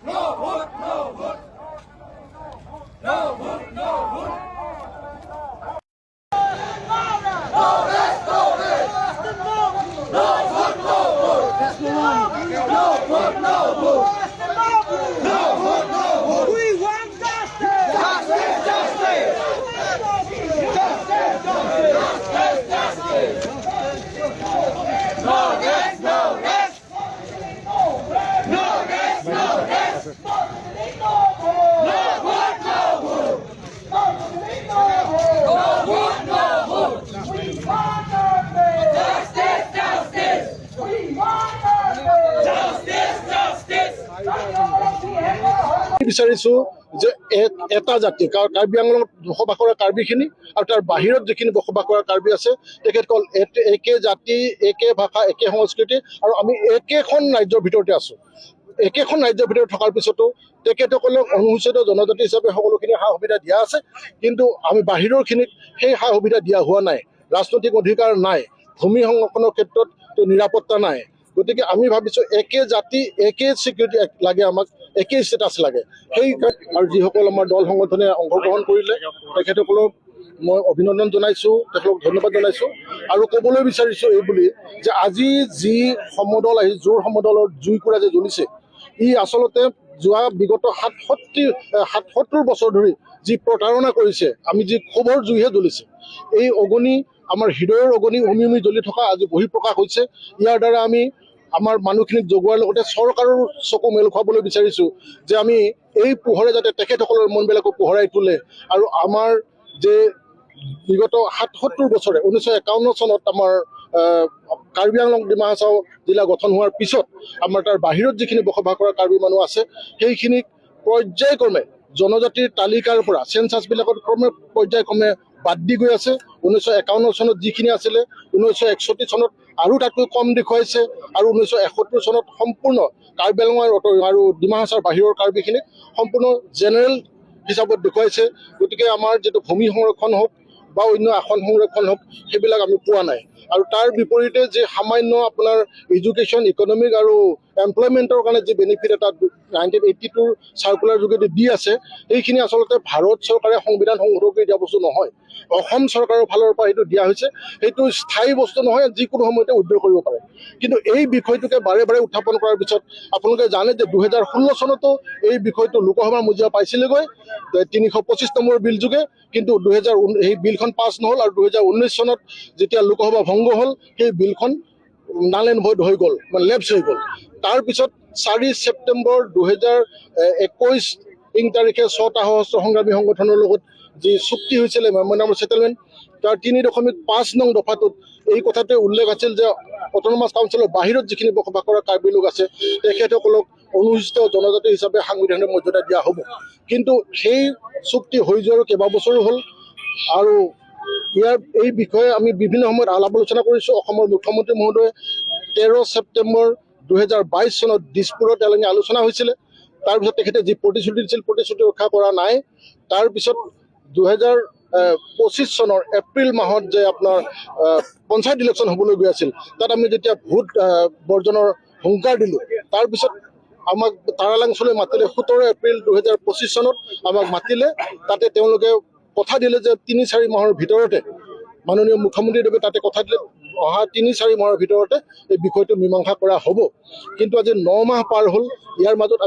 No vote, no vote. No vote, no vote. No rest, no rest. No vote, no vote. No vote, no vote. No vote, no vote. We want justice! Justice, justice. Justice, justice. Justice, justice. No rest, no rest. No rest, no rest. No vote, no vote. No vote, no vote. We want justice! Justice, justice. We want justice! Justice, justice. বিচাৰিছো যে এটা জাতি কাৰ্বি আংলঙত বসবাস কৰা কাৰ্বিখিনি আৰু তাৰ বাহিৰত যিখিনি বসবাস কৰা কাৰ্বি আছে, তেখেতসকল একে জাতি, একে ভাষা, একে সংস্কৃতি আৰু আমি একেখন ৰাজ্যৰ ভিতৰতে আছো। একেখন ৰাজ্যৰ ভিতৰত থকাৰ পিছতো তেখেতসকলক অনুসূচিত জনজাতি হিচাপে সকলোখিনি সা সুবিধা দিয়া আছে, কিন্তু আমি বাহিৰৰখিনিক সেই সা সুবিধা দিয়া হোৱা নাই। ৰাজনৈতিক অধিকাৰ নাই, ভূমি সংৰক্ষণৰ ক্ষেত্ৰত নিৰাপত্তা নাই। গতিকে আমি ভাবিছো একে জাতি, একে স্বীকৃতি লাগে আমাক, একে ষ্টেটাছ লাগে। সেই আৰু যিসকল আমাৰ দল সংগঠনে অংশগ্ৰহণ কৰিলে, তেখেতসকলক মই অভিনন্দন জনাইছোঁ, তেখেতলোকক ধন্যবাদ জনাইছোঁ। আৰু ক'বলৈ বিচাৰিছোঁ এই বুলি যে আজি যি সমদল আহি জোৰ সমদলৰ জুইকুৰা যে জ্বলিছে, ই আচলতে যোৱা বিগত 77 বছৰ ধৰি যি প্ৰতাৰণা কৰিছে, আমি যি ক্ষোভৰ জুইহে জ্বলিছে। এই অগ্নি আমাৰ হৃদয়ৰ অগ্নি উমি উমি জ্বলি থকা আজি বহিঃপ্ৰকাশ হৈছে। ইয়াৰ দ্বাৰা আমি আমাৰ মানুহখিনিক জগোৱাৰ লগতে চৰকাৰৰ চকু মেল খুৱাবলৈ বিচাৰিছোঁ যে আমি এই পোহৰে যাতে তেখেতসকলৰ মনবিলাকো পোহৰাই তোলে। আৰু আমাৰ যে বিগত 77 বছৰে 1951 চনত আমাৰ কাৰ্বি আংলং, ডিমা হাছাও জিলা গঠন হোৱাৰ পিছত আমাৰ তাৰ বাহিৰত যিখিনি বসবাস কৰা কাৰ্বি মানুহ আছে, সেইখিনিক পৰ্যায়ক্ৰমে জনজাতিৰ তালিকাৰ পৰা চেঞ্চাছবিলাকত ক্ৰমে পৰ্যায়ক্ৰমে বাদ দি গৈ আছে। 1951 চনত যিখিনি আছিলে, 1961 চনত আৰু তাতকৈ কম দেখুৱাইছে আৰু 1971 চনত সম্পূৰ্ণ কাৰ্বি আংলং আৰু ডিমা হাছাওৰ বাহিৰৰ কাৰ্বিখিনিক সম্পূৰ্ণ জেনেৰেল হিচাপত দেখুৱাইছে। গতিকে আমাৰ যিটো ভূমি সংৰক্ষণ হওক বা অন্য আসন সংৰক্ষণ হওক, সেইবিলাক আমি পোৱা নাই। আৰু তাৰ বিপৰীতে যে সামান্য আপোনাৰ এডুকেশ্যন, ইকনমিক আৰু এমপ্লয়মেণ্টৰ কাৰণে যি বেনিফিট এটা 1982ৰ চাৰ্কুলাৰ যোগেদি দি আছে, সেইখিনি আচলতে ভাৰত চৰকাৰে সংবিধান সংশোধন কৰি দিয়া বস্তু নহয়। অসম চৰকাৰৰ ফালৰ পৰা সেইটো দিয়া হৈছে। সেইটো স্থায়ী বস্তু নহয়, যিকোনো সময়তে উইড্ৰ কৰিব পাৰে। কিন্তু এই বিষয়টোকে বাৰে বাৰে উত্থাপন কৰাৰ পিছত আপোনালোকে জানে যে 2016 চনতো এই বিষয়টো লোকসভাৰ মজিয়া পাইছিলেগৈ 325 নম্বৰ বিল যোগে। কিন্তু সেই বিলখন পাছ নহ'ল আৰু 2019 চনত যেতিয়া লোকসভা ভংগ হ'ল, সেই বিলখন নাল এণ্ড ভইড হৈ গ'ল, মানে লেপছ হৈ গ'ল। তাৰপিছত 4 ছেপ্টেম্বৰ 2021 ইং তাৰিখে ছটা সশস্ত্ৰ সংগ্ৰামী সংগঠনৰ লগত যি চুক্তি হৈছিলে, মেমৰেণ্ডাম অফ ছেটেলমেণ্ট, তাৰ 3.5 নং দফাটোত এই কথাটোৱে উল্লেখ আছিল যে অট'নমাছ কাউন্সিলৰ বাহিৰত যিখিনি বসবাস কৰা কাৰ্বি লোক আছে, তেখেতসকলক অনুসূচিত জনজাতি হিচাপে সাংবিধানিক মৰ্যাদা দিয়া হ'ব। কিন্তু সেই চুক্তি হৈ যোৱাৰো কেইবাবছৰো হ'ল আৰু ইয়াৰ এই বিষয়ে আমি বিভিন্ন সময়ত আলাপ আলোচনা কৰিছোঁ। অসমৰ মুখ্যমন্ত্ৰী মহোদয়ে 13 ছেপ্টেম্বৰ 2022 চনত দিছপুৰত এলানি আলোচনা হৈছিলে। তাৰপিছত তেখেতে যি প্ৰতিশ্ৰুতি দিছিল, প্ৰতিশ্ৰুতি ৰক্ষা কৰা নাই। তাৰপিছত 2025 চনৰ এপ্ৰিল মাহত যে আপোনাৰ পঞ্চায়ত ইলেকশ্যন হ'বলৈ গৈ আছিল, তাত আমি যেতিয়া ভোট বৰ্জনৰ হুংকাৰ দিলোঁ, তাৰপিছত আমাক তাৰালাংচলৈ মাতিলে। 17 এপ্ৰিল 2025 চনত আমাক মাতিলে। তাতে তেওঁলোকে কথা দিলে যে 3-4 মাহৰ ভিতৰতে, মাননীয় মুখ্যমন্ত্ৰীদেৱে তাতে কথা দিলে, অহা 3-4 মাহৰ ভিতৰতে এই বিষয়টো মীমাংসা কৰা হ'ব। কিন্তু আজি 9 মাহ পাৰ হ'ল। ইয়াৰ মাজত